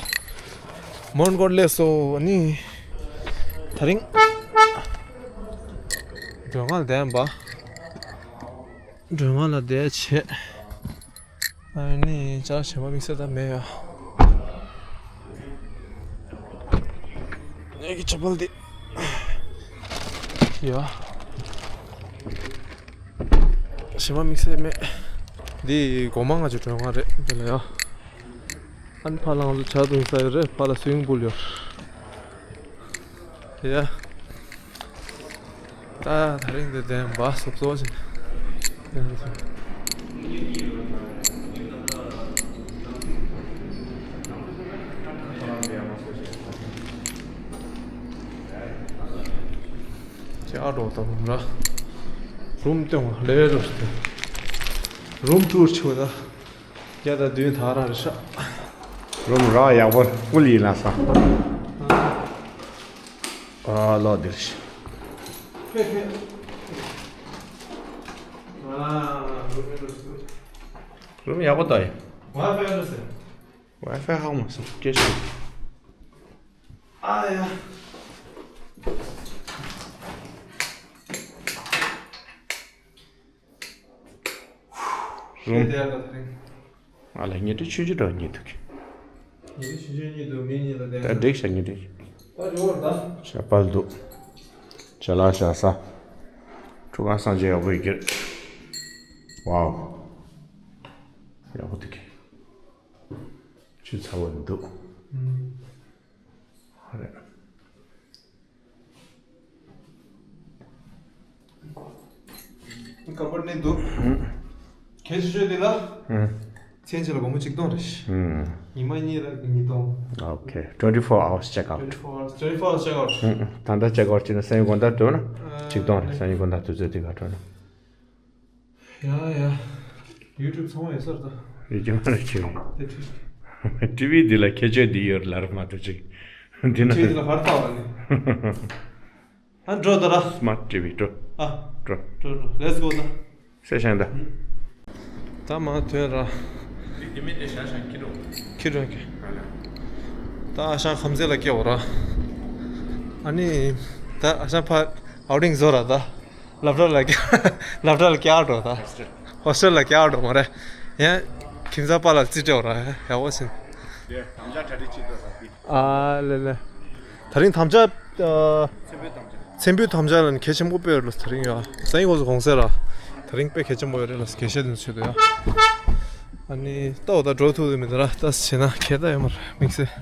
མོན་གྷོ་སླེབས་སོང་ནི། དེ་རིང་སྒྲོལ་མ་ལ་བསྡད་པ། སྒྲོལ་མ་ལ་བསྡད་བྱས། ཨ་ནི་ཅག་བྱེ་མ་དམིགས་བསལ་ད་མེད་ཡ། ངེད་ཀྱི་ཆ་པལ་འདི་ཡ། བྱེ་མ་དམིགས་བསལ་མེད། འདི་སྒོ་མང་ང་ཅིག་གྲོན་ཁང་རེད་འདི་ལ་ཡ། ཨ་ནི་ཕ་ལང་ཚོ་ཇ་འཐུང་ས་ཡོད་རེད། ཕ་ལ་swimming pool ཡོད། ཡ། ད་དེ་རིང་འདི་བདེན་པ་སོབ་སོབ་ཅིག་ཅི་ཨ་འགྲོ་ད་རུམ་ར། རུམ་སྟོན་ལེ་རུ་སྟོན། རུམ་ཊུར་ཆོ་ད། བརྒྱ་དང་བདུན་དག་རང་རེད་ཤག་རུམ་རག་ཡག་པོ་ཕུལ་ཡིན་ལ་ས། ཨ་ལོ་འདིར་ཤི། ཕེ་ཕེ། ཨ་རུམ་ཡག་པོ་ད་ཡིན། Wi-Fi ཧ་མ་སོང་སྐད་ཤོད། ཨ་ཡ། རུམ། ཨ་ལ་ཉི་ཁྲི་ཆུང་ཆུང་འདྲ་བོ་གཉིས་འདུག་ཉི་ཁྲི་ཆུང་ཆུང་གཉིས་འདུག་མི་གཉིས་ལ་བསྡད། ད་འགྲིག་ཤག་ཉི་ཁྲི། ད་འགྲིག་བར་ད། ཞག་པར་འདུག་ཅ་ལག་བཞག་ས། ཁྲུ་ག་སངས་རྒྱས་ཡག་པོ་ཡོད་ཀྱི་རེད། ཝའོ། ཡག་པོ་འདུག་གི་ཆུ་ཚ་བོ་འདུག་ཨ་རེད། ཀ་པར་ནི་འདུག་གལ་ཆེ་ཤོས་འདི་ལ། མཚན་ཆེ་ལ་སྒོར་མོ་ཆིག་སྟོང་རེད། ཉི་མ་གཉིས་ལ་ཉིས་སྟོང་། Okay, twenty four hours check out. Twenty four hours, twenty four hours check out. ད་ལྟ་check out བྱས་ན་སང་ཉིན་དགོང་དག་འགྲོ་ན་ཆིག་སྟོང་རེད། སང་ཉིན་དགོང་དག་དུས་ཚོད་དེ་ག་འགྲོ་ན། ཡ་ཡ། YouTube ཚང་མ་ཡོད་ས་རེད་ད། ཡོད་ཀྱི་མ་རེད་ཀྱི། དེ་ཊི་ཝི། ཊི་ཝི་འདི་ལ་ཁྱད་ཆོས་འདི་ཡོད་ལབ་མ་ཐུབ་ཅིག་འདི་ན། ཊི་ཝི་འདི་ལ་ཧར་ལྟ་བ་ནི། ཨ་འགྲོ་ད་ར། Smart ཊི་ཝི་འགྲོ། ཨ། འགྲོ། འགྲོ་འགྲོ། Let's go ད། སེ་ཤང་ད། ད་མ་ཐོན་ར། འདི་མི་དེ་ཤང་ཤང་ཁྱི་རོ། ཁྱི་རོ་ཁྱི། ཨ་ལ། ད་ཨ་ཤང་ཁམས་ཚན་ལ་སྐྱེ་བ་ར། ཨ་ནི། ད་ཨ་ཤང་ཕ་outing བཟོ་ར་ད། སློབ་གྲྭ་ལ་སློབ་གྲྭ་ལ་བསྐྱལ་འགྲོ་ད། ཧོ་སི་ཊེལ་ལ་བསྐྱལ་འགྲོ་མ་རེད། ཡང་ཁྱིམ་ཚང་པ་ལ་རྩིས་སྤྲད་ར་ཡག་པོ་ཟིན། དེ་དམ་བཅའ་གྲ་སྒྲིག་བྱེད་དགོས་པ་དེ། ཨ་ལེ་ལེ། དེ་རིང་དམ་བཅའ། ཨ། མཚན་བུའི་དམ་བཅའ། མཚན་བུའི་དམ་བཅའ་ལ་གལ་ཆེན་པོ་དཔེ་ཡོད་ལ་དེ་རིང་ཡ། སང་ཉིན་ཁོང་ཚོ་གུང་སེང་ར། དེ་རིང་དཔེ་གལ་ཆེན་པོ་ཡོད་རེད་ལ་དགེ་བཤེས་དེ་ཚོ་ཆེད་དུ་ཡ། ཨ་ནི་ལྟ་བ་ད་འགྲོ་ཐུབ་དེ་མི་འདུག་ར་ལྟ་བྱས་ན་ཁྱད་ད་ཡོད་མ་རེད་དམིགས་བསལ།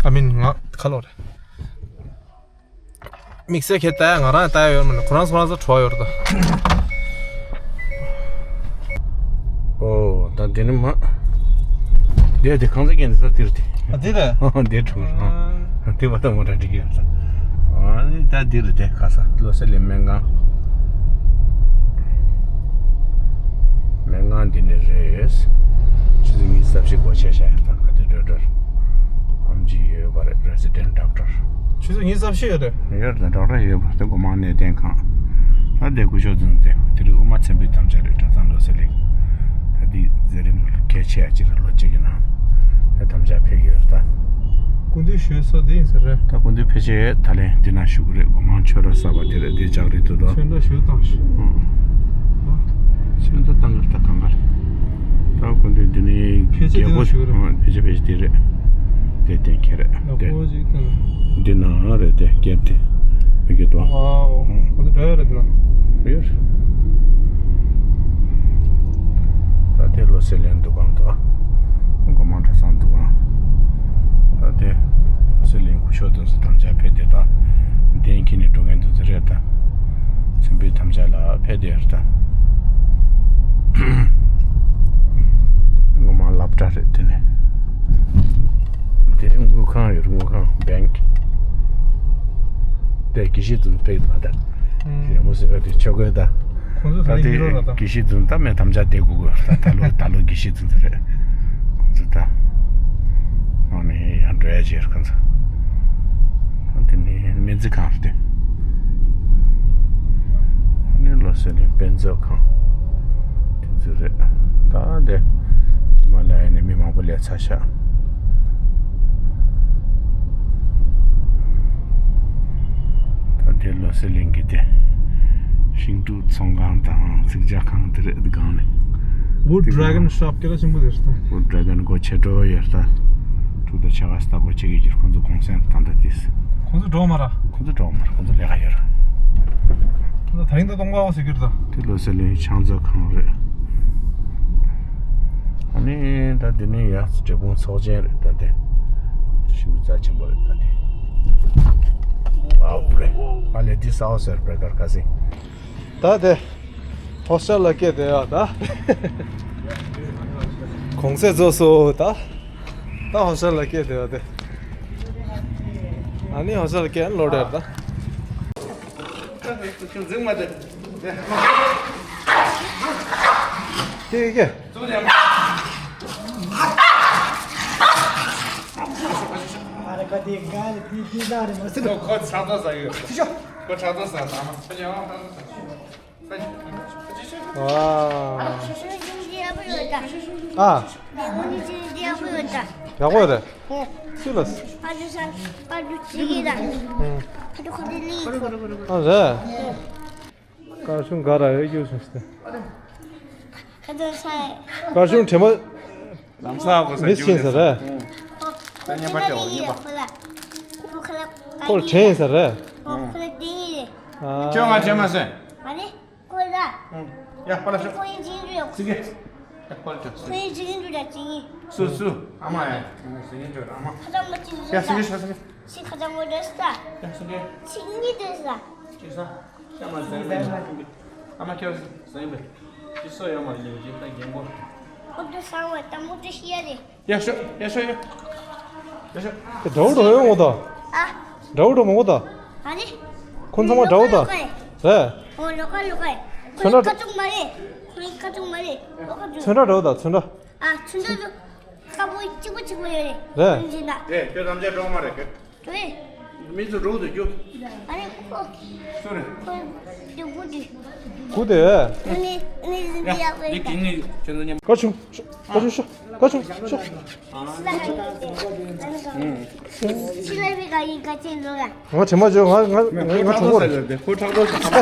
ཨ་མིན་ང་ཁ་ལོ་རེད། དམིགས་བསལ་ཁྱེད་ལྟ་ཡ་ང་རང་ལྟ་ཡ་ཡོད་མ་རེད། ཁོ་རང་ཁོ་རང་ཚོ་བྲོ་བ་ཡོད་རེད་ད། ཨོ་ད་འདི་ནི་མ། འདི་དེ་གང་ཚ་གན་འདི་ས་དེར་དེ། ཨ་འདི་རེད། ཨོ་འདི་གྲུ་རང་། དེ་བ་ད་མོ་འདྲ་འགྲིག་ཡོད་ས། ཨ་ནི་ད་འདི་རེད་དེ་ག་ས་བློ་གསལ་ལེ་སྨན་ཁང་། སྨན་ཁང་འདི་ནི་རེད། ཆུ་ཚོད་ཉི་ཤུ་རྩ་བཞི་སྒོ་ཕྱེ་བཞག་ཡོད་ད་ག་དུས་འགྲོ་འགྲོ། ཨམ་ཆི་ཡོད་པ་རེད། Resident Doctor། ཆུ་ཚོད་ཉི་ཤུ་རྩ་བཞི་ཡོད་རེད། ཡོད་རེད། ཌོག་ཊར་ཡོད་པ་དེ་སྒོ་མང་ནད་ལྡན་ཁང་། ད་དེ་སྐུ་ཞབས་འཛིན་དེ་དེ་རིང་དབུ་མ་མཚན་བུའི་དམ་བཅའ་རེད། གྲྭ་ཚང་བློ་གསལ་གླིང་། ད་འདི་མཛད་རིམ་གལ་ཆེ་ཡ་གཅིག་རེད། ལོ་གཅིག་གི་ནང་ད་དམ་བཅའ་ཕེབས་ཡོད་རེད་ད། སྐུ་མདུན་ཞུ་ས་དེ་ཡིན་ས་རེད། ད་སྐུ་མདུན་ཕལ་ཆེར་ད་ལན་འདི་ན་བཞུགས་ཀྱི་རེད། སྒོ་མང་ཆོས་ར་གསར་པ་དེ་རེད། འདི་ལྕགས་རི་དུ་དོ། ཚོན་མདོག་ཞུ་དང་ཞུ། ཨང་། ཚོན་མདོག་བཏང་གི་རེད། ད་གང་ག་ད་སྐུ་མདུན་འདི་ནི་ཕལ་ཆེར་འདི་ན་བཞུགས་ཀྱི་རེད། ཨང་། ཕལ་ཆེར་ཕལ་ཆེར་འདི་རེད། དེ་གཏན་འཁེལ་རེད། ལ་དེ་ཕོ་ཅིག་དང་། འདི་ན་རེད། དེ་སྐྱེར་དེ་མི་གི་དོ། ཨ་ཁོ་ཚོ་འགྲོ་ཡ་རེད་འདི་ལ། ཡོད། ད་དེ་བློ་གསལ་གླིང་འདུ་ཁང་དང་། སྒོ་མང་གྲྭ་ཚང་འདུ་ཁང་། ད་དེ་བློ་གསལ་གླིང་སྐུ་ཞབས་དེ་ཚོ་དམ་བཅའ་ཕེབས་ཏེ། ད་གདན་འཁྱེར་ནས་འགྲོ་མཁན་དེ་ཚོ་རེད། ད་མཚན་དཔེ་དམ་བཅའ་ལ་ཕེབས་ཏེ་ཡོད་ད། སྒོ་མང་སློབ་གྲྭ་རེད། དེ་ནས་དེ་དངུལ་ཁང་ཡོད། དངུལ་ཁང་། བེང་ཀི། དེ་དགེ་བཤེས་དེ་ཚོ་ཕེབས་ད། ད་རི་མོ་ཟེར་བ་དེ་ཆོག་གི་ད། ཁོང་ཚོ་ད་ད་ལྟའི་ལྟའི་ཉིན་རོ་ལ་ད། དགེ་བཤེས་ཚོ་ད་མེད། དམ་བཅའ་བསྡད་དགོས་གི། ད་ད་ལོ་ད་ལོ་དགེ་བཤེས་ཚོ་ཚོ་རེད། ཁོང་ཚོ་ད་ནང་ནས་ཡང་འགྲོ་ཡ་ཅིག་རེད། ཁོང་ཚོ་ད་དེ་ནས་སྨན་རྩིས་ཁང་རེད་དེ། ནས་བློ་གསལ་གླིང་དཔེ་མཛོད་ཁང་དེ་ཚོ་རེད། ད་དེ་ཧི་མ་ལ་ཡ་ནས་མི་མང་པོ་སླེབས་ཚར་ཤག་ད་དེ་བློ་གསལ་གླིང་གི་དེ་ཤིང་འབྲུ་ཚོང་ཁང་དང་ཚིག་ཇ་ཁང་དེ་རེད། དེ་སྒང་ནས། Wood Dragon Shop སྐད་གྲགས་ཆེན་པོ་དེ་རེད་ད། Wood Dragon སྒོ་ཕྱེ་འགྲོ་ཡོད་ད། ཕྲུ་གུ་དང་ཕྱེད་ཀ་ལྟ་སྒོ་ཕྱེ་གི་ཡོད། ཁོང་ཚོ་གུང་སེང་ད་ལྟ་དེས། ཁོང་ཚོ་འགྲོ་མ་ར། ཁོང་ཚོ་འགྲོ་མ་ར། ཁོང་ཚོ་ལས་ཀ་ཡོད་ར། ཁོང་ཚོ་ད་རིང་ད་གཏོང་ག་བ་ཟེར་གྱི་རེད་ད། དེ་བློ་གསལ་གླིང་ཕྱག་མཛོད་ཁང་རེད། ཨ་ནི་ད་འདི་ནི་ཡ་འབྲས་སྤུངས་ཚོགས་ཆེན་རེད་ད། དེ་ཞེ་པོ་རྩ་ཆེན་པོ་རེད་ད། དེ་ཨའོ་རེད། ཨ་ལས་འདི་ས་འོག་ཟེར་བེ་གར་ཁ་སེ། ད་དེ་ཧོ་སི་ཊེལ་ལ་སྐྱེལ་བསྡད་ཡོད་ད། གུང་སེང་རྫོགས་སོང་ད། ད་ཧོ་སི་ཊེལ་ལ་སྐྱེལ་བསྡད་ཡོད་དེ། ཨ་ནི་ཧོ་སི་ཊེལ་ལ་སྐྱེལ་ལོ་རེད་ད། ཁྱོད་འཛིང་མ་བྱེད། ཀྱེ་ཀྱེ། ཁོ་ཁྲག་རྡོ་ཟ་ཡོད། ཁོ་ཁྲག་རྡོ་ཟ་ད་མ་ཁོ་ཉལ་བ་ད། ཨ། ཡག་པོ་རེད། སུ་ལ། ཨ་རེད། སྐར་ཆུང་ག་ར་ཡོད་རྒྱུ་སོང་སྟེ། སྐར་ཆུང་དྲན་པ་ལམ་སང་གོ་ས་མིས་ཕྱིན་ཟེར་རེད། ད་ཉན་པ་སྐྱོ་བ་ཉན་པ། ཁོ་ལ་དྲན་ཡིན་ཟེར་རེད། ཁྱོད་ང་དྲན་མ་སོང་། ཨ་ནི། ཁོ་ལ། ཡ་པ་ལ་ཤོག་ཁོ་ཡིན་ཇིན་རུ་ཡོད། ཙི་གེ། ཡ་པ་ལ་ཤོག་ཁོ་ཡིན་ཇིན་རུ་ཡོད་ཇིན། སུ་སུ། ཨ་མ་ཡ། ཟི་ཉིན་ཅོ་ཨ་མ། ཁ་ཚང་མ་ཅི་ཡ་ཟི་གེ་ཤ་ཟི་གེ། ཤི་ཁ་ཚང་མ་རེད་ས། ཡ་ཟི་གེ། ཤི་གཉིས་རེད་ས། ཅི་ས། ཡ་མ་ཟི་གེ། ཨ་མ་ཁྱོད་ཟི་གེ། ཅི་སོ་ཡ་མ་ལེ་ཇི་ད་རྒན་པོ། ཁོ་ཚོ་ས་བ་དང་མོ་ཏི་ཤི་ཡ་རེད། ཡ་ཤོ་ཡ་ཤོ་ཡ། ཡ་ཤོ། དགྲ་བོ་འགྲོ་ཡོང་ངོ་ད། ཨ། དགྲ་བོ་འགྲོ་མང་པོ་ད། ཨ་ནི། ཁོ་ཚང་མ་དགྲ་བོ་ད། རེད། ཨོ་ལོ་ཀ་ལོ་ཀ། ཁོ་ཚོན་ཁྲ་ཁ་ཚུགས་མ་རེད། ཁོ་ཁ་ཚུགས་མ་རེད། ལོ་ཀ་ཚུགས། ཚོན་ཁྲ་དགྲ་བོ་ད་ཚོན་ཁྲ། ཨ་ཚོན་ཁྲ་ཚོ། ཁ་པོ་གཅིག་པོ་གཅིག་པོ་ཡོད་རེད། རེད། ཚོན་ཁྲ། རེད་ཁྱོད་ཐམས་ཅད་གྲོགས་མ་རེད་ཁྱོད། རེད། མི་ཚོ་འགྲོ་འདུག་རྒྱུ། ཨ་ནི་ཁོ། སུ་རེད། ཁོ་འདི་གུ་འདི། གུ་དེ། ཨ་ནི་ཨ་ནི་འདི་ཡག་པོ་ཡོད་ད། འདི་གིན་ནི་ཁྱོད་ཚོ་མཉམ། ཀ་ཆུང་ཤོ། ཀ་ཆུང་ཤོ། ཀ་ཆུང་ཤོ། ཕྱི་ལ་བི་ག་ཡིན་ག་ཅན་ལོ་ལ། ང་དྲན་མ་བྱོས། ང་ང་ང་གྲོགས་པོ་རེད། ཁོ་ཁྲག་རྡོ་ཞིག་ཁ་པ།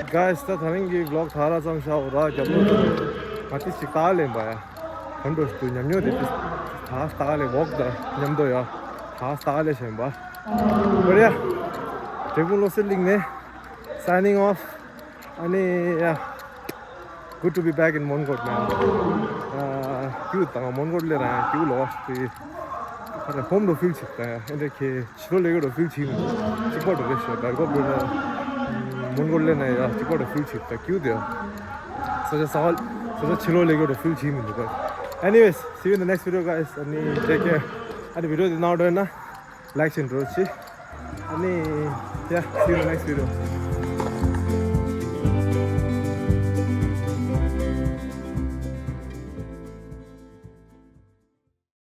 Guys, ད་ད་རིང་གི་vlog་ད་ར་ཙམ་བཞག་ར། རྒྱབ་ལོགས་ང་ཏི་ཞིག་ལྟ་ལེན་པ་ཡ། ག་འགྲོ་ཞིག་འདུག་ཉམས་མྱོང་དེ་ད་ལྟ་ལེན་walk་དང་མཉམ་དུ་ཡ། ད་ལྟ་ལེན་བཞིན་པ། But yeah། འབྲས་སྤུངས་བློ་གསལ་གླིང་ནས་signing off། ཨ་ནི་ཡ། Good to be back in Mon Kot, man. ཨ། ཁྱེའུ་དང་མོན་གྷོ་སླེབས་ར་ཡང་ཁྱེའུ་ལོ་བ་ཞིག་ཏུ། ཁ་ཚ་home་དུ་feel་བྱེད་ད་ཡ། ཨེ་འདྲ་ཁྱེད་ཕྱི་ལོགས་སླེབས་ཡོད་འགྲོ་feel་བྱེད་མི་འདུག་གཅིག་པ་འགྲོ་རེད་ཤག་སྦེལ་ཀོབ་སླེབས་ན། མོན་གྷོ་སླེབས་ན་ཡ་གཅིག་པ་འགྲོ་feel་བྱེད་ད་ཁྱེའུ་དེ་ཡ། ས་ཆ་ས་ས་ཆ་ཕྱི་ལོགས་སླེབས་ཡོད་འགྲོ་feel་བྱེད་མི་འདུག་ག Anyways, see you in the next video, guys. ཨ་ནི་take care. ཨ་ནི་video་དེ་ནང་འགྲོ་ཡོད་ན། Like་བྱེད་འགྲོ་ཆེ། ཨ་ནི། Yeah, see you in the next video.